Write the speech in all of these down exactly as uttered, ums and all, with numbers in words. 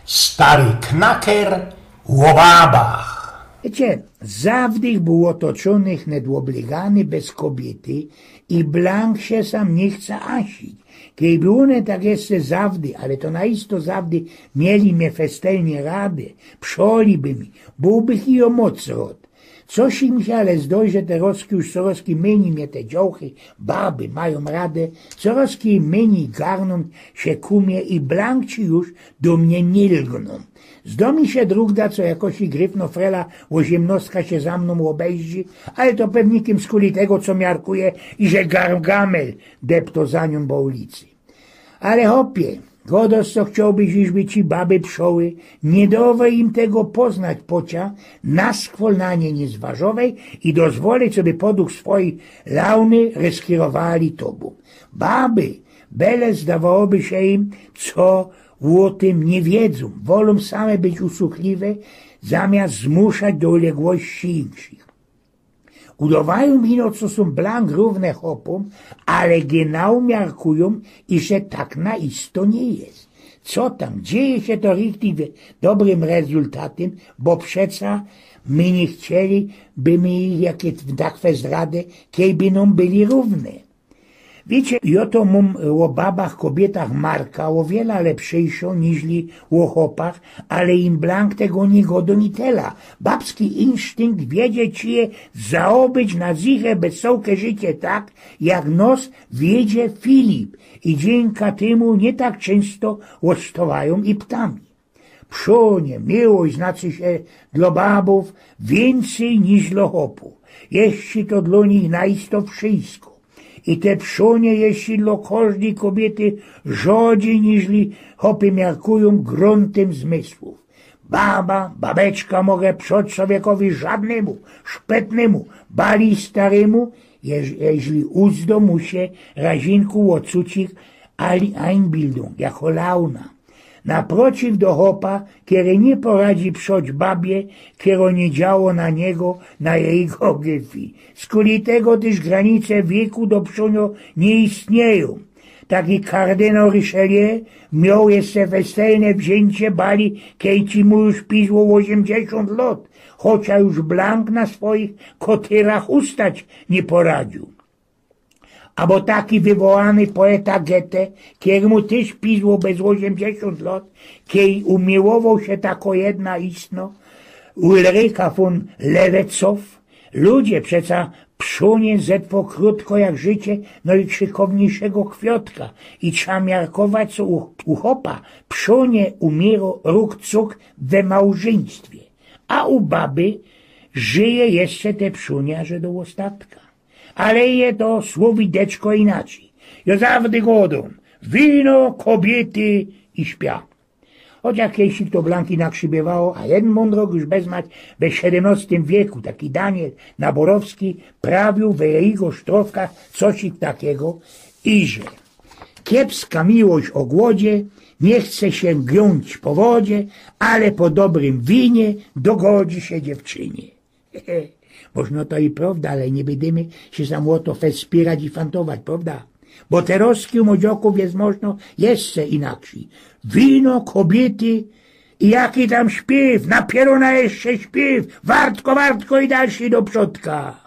Stary knaker ô babach. Wiycie, zawdy ech bōł ôtoczōny, wnet ôblygany bez kobiyty i blank sie sam niy chca asić. Kej by ône tak jeszcze zawdy, ale to na isto zawdy, mieli mie festelnie rady, prziōnli by mi, bōłbych i ô moc rod. Coś im sie ale zdŏ, że te rŏzki już corŏz mynij mie te dziołchy, baby majōm radę, corŏz mynij garnōm sie ku mie i blank już do mie niy lgnōm. Zdŏ mi sie drugda, co jakoś gryfno frela ôziymnŏstka sie za mnōm ôbejrzi, ale to pewnikym skuli tego, co miarkuje, iże Gargamel deptŏ za niōm po ulicy. Ale chopie, gŏdŏ, co chciołbyś, iżby ci baby prziōnły, niy dŏwŏj im tego poznać, pociŏ, na skwol na nie niy zważŏwej i dozwolej, żeby poduch swojij laŭny ryskirowali tobōm. Baby, bele zdawałoby sie im, co ô tym niy wiedzōm, wolōm same być usuchliwe, zamiast zmuszać do uległości inkszych. Udŏwajōm ino, co sōm blank rōwne chopōm, ale genau miarkujōm, iże tak na isto niy je. Co tam, dzieje sie to richtig dobrym rezultatym, bo przeca my niy chcieli, by my ich jakie tak fest radę, kej by nōm byli rōwne. Wiycie, jŏ to mōm ô babach, kobiytach marka, ô wiela lepszyjszŏ niźli ô chopach, ale im blank tego niy gŏdōm i tela. Babski insztynkt wiedzie ci je zarobić na ziche wesołke życie tak, jak nos wiedzie Filip i dziynka tymu niy tak czynsto ôstŏwajōm iptami. Prziōnie, miłość znaczy sie dlŏ babōw wiyncyj niźli dlŏ chopōw. Jeździ to dlŏ nich na isto wszysko. I te prziōnie jeździ dlŏ kożdij kobiyty rzŏdzi niźli chopy miarkujōm grōntym zmysłōw. Baba, babeczka może prziōndź sowiekowi żadnymu, szpetnymu, bali starymu, jeż-, jeźli uzdŏ mu sie razinku ô cucich ali Einbildung, jako launa. Naprociw do chopa, kery niy poradzi prziōndź babie, kerŏ niy działo na niego, na jejigo gefi. Skuli tego tyż granice wieku do prziōnio niy istniyjōm. Taki kardynał Richelieu mioł jeszcze weselne wziyncie bali, kej ci mu już pizło ôziymdziesiōnt lŏt, chociŏż już blank na swojich kotyrach ustać niy poradziōł. Abo taki wywołany poeta Goethe, kermu tyż pizło bez ôziymdziesiōnt lŏt, kej umiłowoł sie tako jedna istno, Ulrika von Levetzow. Ludzie, przeca prziōnie zetło krōtko jak życie nojkrzykowniejszego kwiotka i trza miarkować, co u, u chopa prziōnie umiyrŏ ruk cuk we małżyństwie, a u baby żyje jeszcze te prziōnie aże do ôstatka. Ale je to słowideczko inaczyj. Jŏ zawdy gŏdōm: wino, kobiyty i śpia. Chociŏż kejsik to blank inakrzyj bywało, a jedyn mōndrŏk już bez mać we siedymnŏstym wieku, taki Daniel Naborowski, prawiōł we jejigo sztrofkach cosik takigo, iże: kiepska miłość ô głodzie, niy chce sie giōńć po wodzie, ale po dobrym winie dogodzi sie dziewczynie. Możno to i prŏwda, ale niy bydymy sie sam ô to fest spierać i fantować, prŏwda? Bo terŏzki u młodziŏkōw je możno jeszcze inakrzyj. Wino, kobiyty i jaki tam śpiyw, napiyro na jeszcze śpiyw, wartko, wartko i dalszyj do przodka.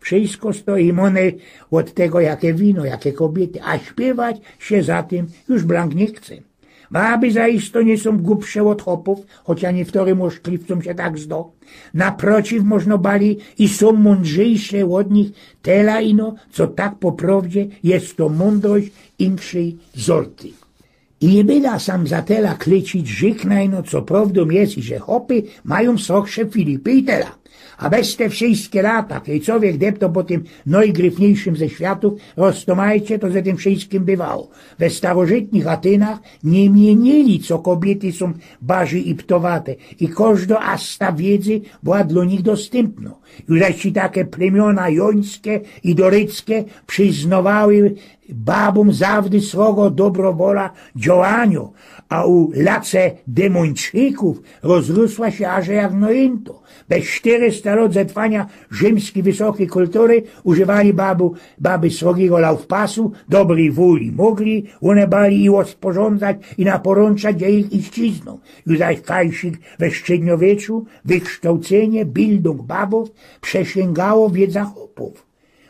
Wszysko stoi mōne ôd tego, jake wino, jake kobiyty, a śpiywać sie za tym już blank niy chce. Baby za isto niy sōm gupsze ôd chopōw, choć niyktorym ôszkliwcōm sie tak zdŏ. Naprociw, możno bali i sōm mōndrzejsze ôd nich, tela ino, co tak po prŏwdzie je to mōndrość inkszyj zorty. I niy byda sam za tela klyczyć, rzykna ino, co prŏwdōm je, iże chopy majōm srochsze filipy i tela. A bez te wszyjske lata, kej cowiek deptŏ po tym nojgryfniejszym ze światōw, roztōmajcie, to ze tym wszyjskim bywało. We starożytnych Atynach niy miynyli, co kobiyty sōm barzij iptowate i kożdŏ asta wiedzy była dlŏ nich dostympnŏ. Już leczi take plymiōna jōńske i doryckie przyznŏwały Babōm zawdy srogo dobrowola dziołaniŏ, a u lacedemōńczikōw rozrōsła sie aże jak nojynto. Bez sztyrysta lot zetwaniŏ rzimskij wysokyj kultury używali babu, baby srogigo laufpasu, dobrij wōli mōgli ône bali i ôsporządzać i naporōnczać je ich iściznōm. Już zaś kajsik we strzedniowieczu wyksztołcynie, Bildung babōw przesiyngało wiedza chopōw.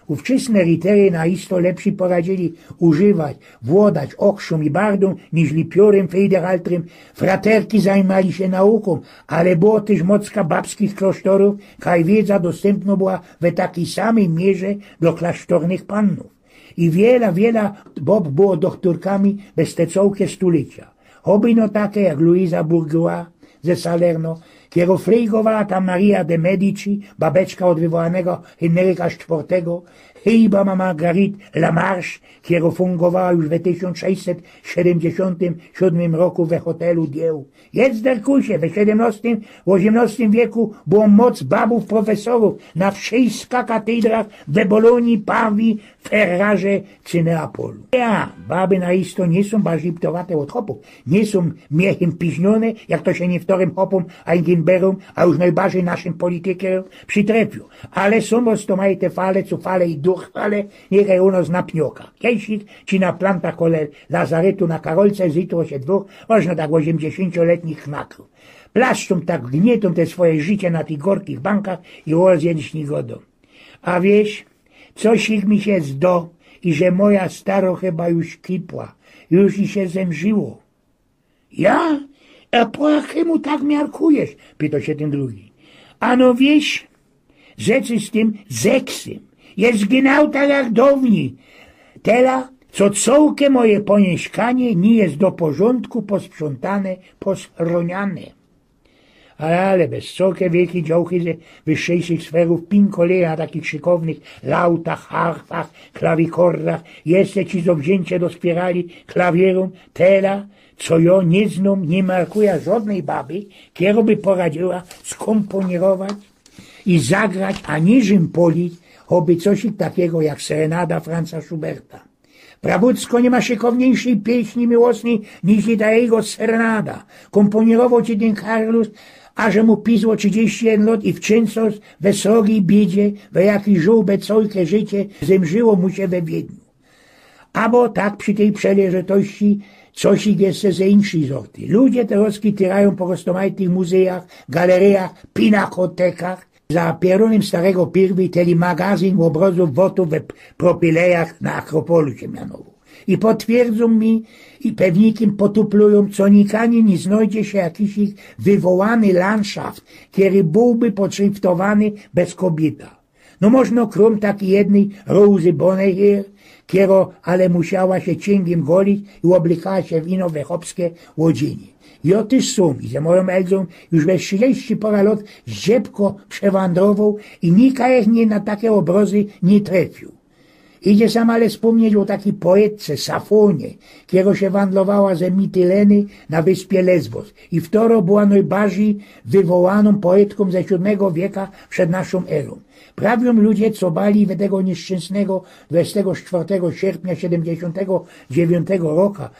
Uwczysne ritery na isto lepsi poradzili używać, włodać ôkrzōm i bardōm, niźli piōrym, fejderaltrym. Fraterki zajmali sie naukōm, ale było tyż mocka babskich klosztorōw, kaj wiedza dostympnŏ była we takij samyj mierze do klasztornych pannōw. I wiela, wiela bob było dochtorkami bez te cołke stulycia. Choby ino take jak Luiza Bourgeois ze Salerno, kero frejgowała ta Maria de Medici, babeczka ôd wywołanego Henryka Sztwŏrtego, chyba Marguerite Lamarche, kero fungowała już we tysiōnc sześćset siedymdziesiōntym siōdmym roku we hotelu Dieu. Jedz, derkusie, we siedymnostym, w ôziymnostym wieku było moc babōw profesorōw na wszyjskach katejdrach we Bolōnii, Pawii, Ferrarze czy Neapolu. Ja, baby na isto niy sōm barziptowate ôd chopōw, niy sōm miechym piźniōne, jak to sie niychtorym chopōm, a innym berōm, a już nojbardzij naszym politykōm przitrefiōł. Ale sōm roztōmajte fale, cufale i durchfale, niechaj u nŏs na pniokach. Kejsik czy na plantach kole lazarytu na Karolce, zytło sie dwōch, możno tak ôziymdziesiōncioletnich knakōw. Plaszczōm tak, gnietōm te swoje życie na tych gorkich bankach i ô zjedznigodōm. A wiysz, cosik mi sie zdo, iże moja staro chyba już kipła, już i sie zemrziło. Ja? A po jakymu tak miarkujesz? Pyto sie tyn drugi. Ano wiysz, rzeczy z tym zeksym. Jest genau tak jak downij. Tela, co cołke moje pōmiyszkanie niy jest do porzōndku posprzątane, posroniane. Ale, ale bez cołke wielkij dziołchy ze wyższejszych sferōw pinkolyje na takich szykownych lautach, harfach, klawikorach, jeszcze ci, co wziyncie do skwierali klawiyrōm, tela, co jo niy znōm, niy markuja żodnyj baby, kero by poradziyła skōmpōnirować i zagrać, a niy rzympolić, choby cosik takigo jak serenada Franza Schuberta. Prawdziwko niy ma szykowniejszyj pieśni miłosnyj niźli ta jego serenada. Kōmpōnirowoł ci tyn Karlus, aże mu pisło trzidziści jedyn lot i wczynsoł we srogij biydzie, we jakij żōłbe cołke życie zemrziło mu sie we Wiedniu. Abo tak przi tyj przeleżytości cosik jeszcze ze inkszyj zorty. Ludzie terŏzki tyrajōm po roztōmajtych muzejach, galerejach, pinakotekach, za pierōnym starego Pirwi, teli magazyn ôbrozōw wotōw we p-, propilejach na Akropolu sie mianowoł. I potwierdzōm mi, i pewnikym potuplujōm, co nikanie niy znojdzie sie jakisik wywołany landszaft, kery bōłby podszriftowany bez kobiyta. No możno krōm takij jednyj Rozy Bonheur, kero ale musiała sie ciyngiym golić i ôblykała sie w ino we chopske ôdziynie. Jo tyż sōm i ze mojōm Elzōm już bez trzidziści pora lot zdziebko przewandrowoł i nikajech niy na take ôbrozy niy trefiōł. Idzie sam ale spōmnieć ô takij poetce Safōnie, kero sie wandlowała ze Mityleny na wyspie Lesbos i wtoro była nojbardzij wywołanōm poetkōm ze siōdmego wieka przed naszōm erōm. Prawiōm ludzie, co bali we tego niyszczynsnego dwudziestego sztwŏrtego sierpnia siedymdziesiōntego dziewiōntego roka,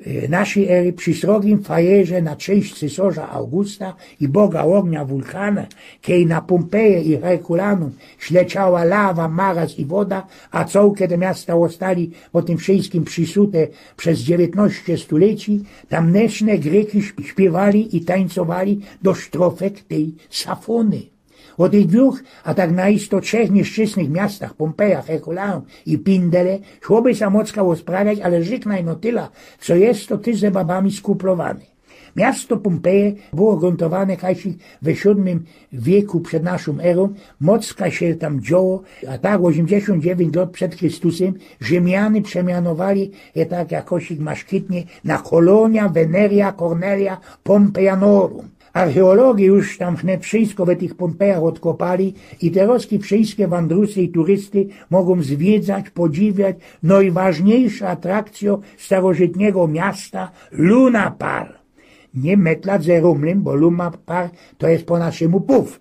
e, naszyj ery przi srogim fajerze na cześć cysŏrza Augusta i boga ôgnia Wulkana, kej na Pōmpeje i Herkulanum śleciała lawa, maraz i woda, a cołke te miasta ôstali po tym wszyjskim przisute przez dziewiytnŏście stuleci, tamnejsze Gryki śp-, śpiywali i tańcowali do sztrofek tyj Safōny. Ô tych dwōch, a tak naisto trzech niyszczysnych miastach, Pōmpejach, Herkulanum i Pindele, szłoby sie mocka ôsprawiać, ale rzyknã ino tela, co je to tyż ze babami skuplowane. Miasto Pōmpeje było grōntowane kajsik we siōdmym wieku przed naszōm erōm, mocka sie tam dzioło, a tak ôziymdziesiōnt dziewiyńć lot przed Christusym Rzymiany przemianowali je tak jakosik maszkitnie na Colonia Veneria Cornelia Pompeianorum. Archeologije już tam wnet wszysko we tych Pōmpejach ôdkopali i terŏzki wszyjske wandrusy i turysty mogōm zwiedzać, podziwiać nojważniyjsze atrakcje starożytnego miasta Luna Park. Niy metlać ze Rumlym, bo Luna Park to je po naszymu puf.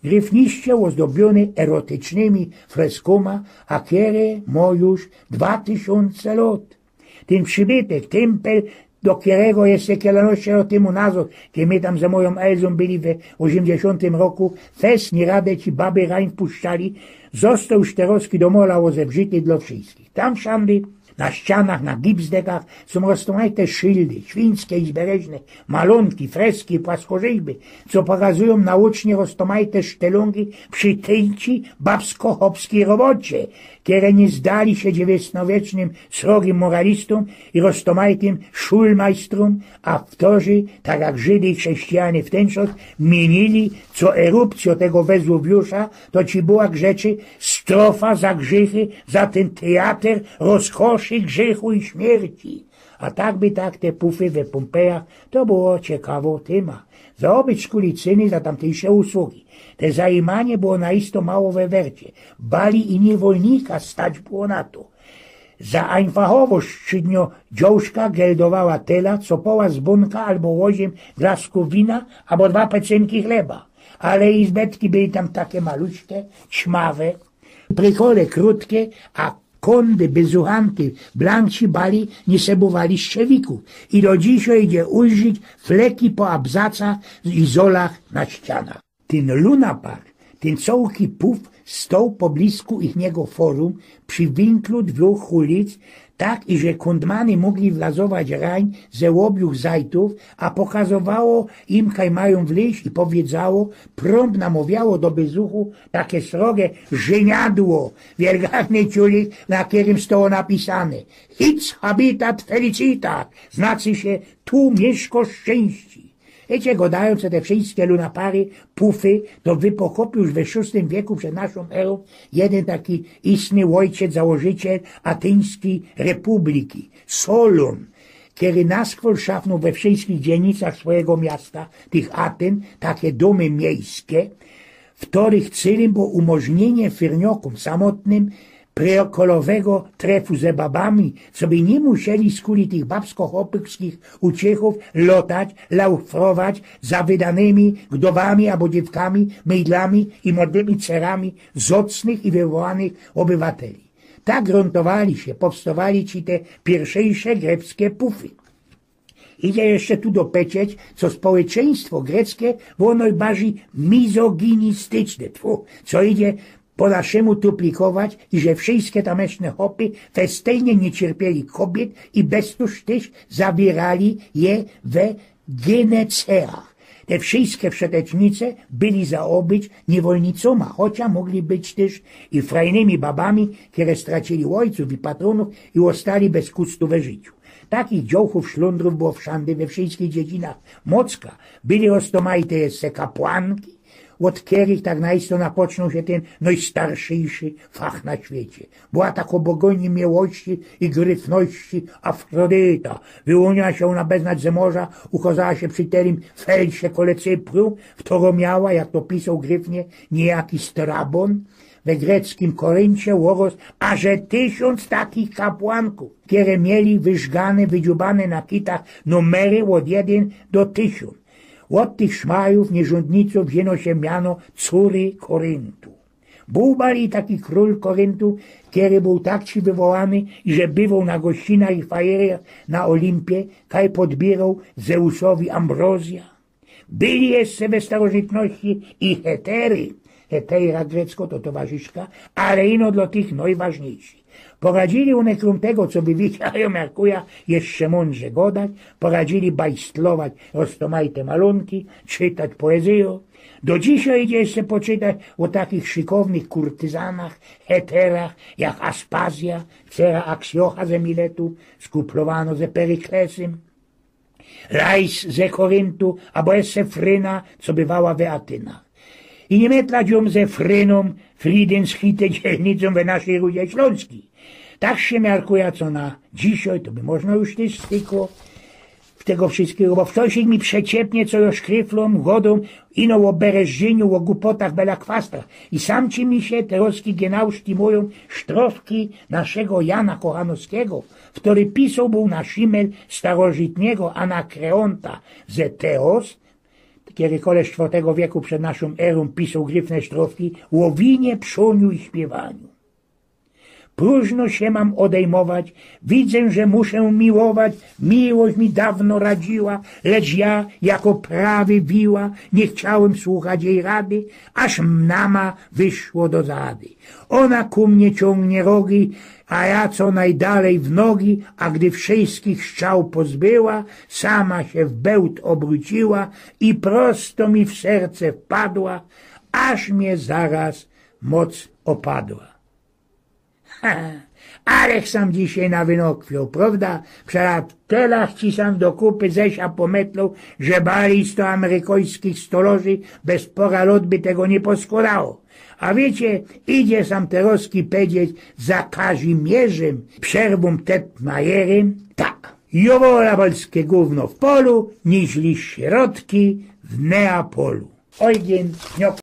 Gryfniście ôzdobiōne erotycznymi freskōma, a kere mo już dwa tysiōnce lot. Tyn przibytek, tympel, do kerego jeszcze kielanōście lot tymu nazŏd, kej my tam ze mojōm Elzōm byli we ôziymdziesiōntym roku, fest niyradek ci baby rań wpuszczali, zostoł już terŏzki do mola ôzebrzity dlŏ wszyskich. Tam szandy na ścianach, na gipsdekach sōm roztōmajte szyldy, świńske i zbereźne, malōnki, freski i płaskorzizby, co pokazujōm naucznie roztōmajte sztelōngi przi tyńci babsko-chopskij robocie, kere niy zdali sie dziewiyśniowiecznym srogim moralistōm i roztōmajtym szulmajstrōm, a wtōrzy, tak jak Żydy i chrześcijanie w tyn czas, miynili, co erupcjŏ tego Wezuwiusza to ci była, grzecy, strofa za grzychy, za tyn teater rozkoszy, grzychu i śmierci. A tak by tak te pufy we Pōmpejach to było ciekawŏ tyma. Zarobić szkuli cyny za tamtyjsze usługi. Te zajmanie było naisto mało we wercie. Bali i niywolnika stać było na to. Za ajnfachowŏść trzydniodziołszka geldowała tela, co poła zbōnka abo ôziym glasków wina, abo dwa pecynki chleba. Ale i zbetki były tam take maluśke, ćmawe, prikole krōtke, a kōndy, bezuchanty, blankci bali niy sebowali szczewikōw. I do dzisiej idzie ujrzić fleki po abzacach i zolach na ścianach. Tyn Luna Park, tyn cołki puf stoł poblisku ichniego forōm, przi winklu dwōch ulic, tak iże kōndmany mōgli wlazować rań ze ôbiōm zajtōw, a pokazowało im, kaj majōm wlyź, i powiydzało, prōm namŏwiało do bezuchu take srogie żyniadło, wielgachny ciulik, na kerym stoło napisane: „Hic habitât felicitas”, znaczy sie: „Tu miyszkŏ szczynści”. Wiycie, godajōm, co te wszyjske lunapary, pufy, to wypokopiōł już we szōstym wieku przed naszōm erōm jedyn taki istny ôjciec, założyciel atyńskij republiki, Solōn, kery naskwolt szafnōł we wszyjskich dzielnicach swojigo miasta, tych Atyn, take dōmy miejske, w kerych celym było umożniynie firniokōm samotnym prekolowego trefu ze babami, coby niy musieli skuli tych babsko-chopskich uciechōw lotać, lałfrować za wydanymi gdowami abo dziewkami, mejdlami i młodymi cerami zŏcnych i wywołanych ôbywateli. Tak grōntowali sie, powstowali ci te piyrszejsze greckie pufy. Idzie jeszcze tu dopecieć, co społeczeństwo greckie było nojbardzij mizoginistyczne, tfu, co idzie po naszymu tuplikować, i że wszyjske tameczne chopy festejnie niy cierpieli kobiet i bez to tyż zawiyrali je we gyneceach. Te wszyjske wszytecznice byli zaŏbyć niywolnicōma, chocia mōgli być tyż i frajnymi babami, kere stracili ôjcōw i patrōnōw i ôstali bez kustu we życiu. Takich dziołchōw szlōndrōw było wszandy we wszyjskich dziedzinach mocka. Byli roztōmajte jeszcze kapłanki, ôd kerych tak naisto napocznōł sie tyn nojstarszejszy fach na świecie. Była takŏ bogini miłości i gryfności Afrodyta. Wyłōniła sie ôna bez nać ze morza, ukŏzała sie przi terym Felsie kole Cypru, wtoro miała, jak to pisoł gryfnie niyjaki Strabōn, we greckim Koryncie ôrost aże tysiōnc takich kapłankōw, kere mieli wyżgane, wydziubane na kitach numery ôd jedyn do tysiōnc. Ôd tych szmajōw, niyrzōndnicōw wziōno sie miano cōry Koryntu. Bōł bali taki krōl Koryntu, kery bōł tak ci wywołany, iże bywoł na gościnach i fajerach na Ôlimpie, kaj podbiyroł Zeusowi ambrozjã. Byli jeszcze we starożytności i hetery. Hetera grecko to towarzyszka, ale ino dlŏ tych nojważniyjszych. Poradzili ône, krōm tego, co wywidziajōm, jak kuja, jeszcze mōndrze godać, poradzili bajstlować roztōmajte malōnki, czytać poezyjõ. Do dzisiej idzie jeszcze poczytać ô takich szykownych kurtyzanach, heterach, jak Aspazja, cera Aksjocha ze Miletu, skuplowanŏ ze Peryklesym, Lais ze Koryntu, abo jeszcze Fryna, co bywała we Atynach. I niy mietlać jōm ze Frynōm, Fridyn z Hity, dzielnicōm we naszyj Rudzie Ślōnskij. Tak sie miarkuje, co na dzisiej, to by można już tyż stykło tego wszyjskigo, bo ftoś mi przeciepnie, co jŏ szkryflōm, godōm, ino ô bereźdzyniu, ô gupotach, bela kwastach. I sam ci mi sie terŏzki genau sztymujōm sztrofki naszego Jana Kochanowskigo, kery pisoł bōł na szimel starożytnego Anakreonta z Teos, kery kole sztwortego wieku przed naszymu erōm pisoł gryfne sztrofki ô winie, przōniu i śpiywaniu. Prōżno sie mam ôdejmować, widzã, że muszã miłować, miłość mi dawno radziła, lecz ja, jako prawy wiła, niy chciałym słuchać jej rady, aż nama wyszło do zady. Ôna ku mie ciōngnie rogi, a ja co najdalej w nogi, a gdy wszyskich strzał pozbyła, sama sie w bełt ôbrōciła i prosto mi w serce wpadła, aż mie zaraz moc ôpadła. Ha, ale sam dzisiej nawynokwiōł, prowda? Przed lat tela ci sam do kupy zesia pometlōł, że balisto amerykańskich stoloży bez pora lot by tego niy poskładało. A wiycie, idzie sam terŏzki pedzieć za Kazimierzym, przerwōm Tetmajerym, tak. Jo wola polske gōwno w polu, niźli środki w Neapolu. Ojgyn Niok.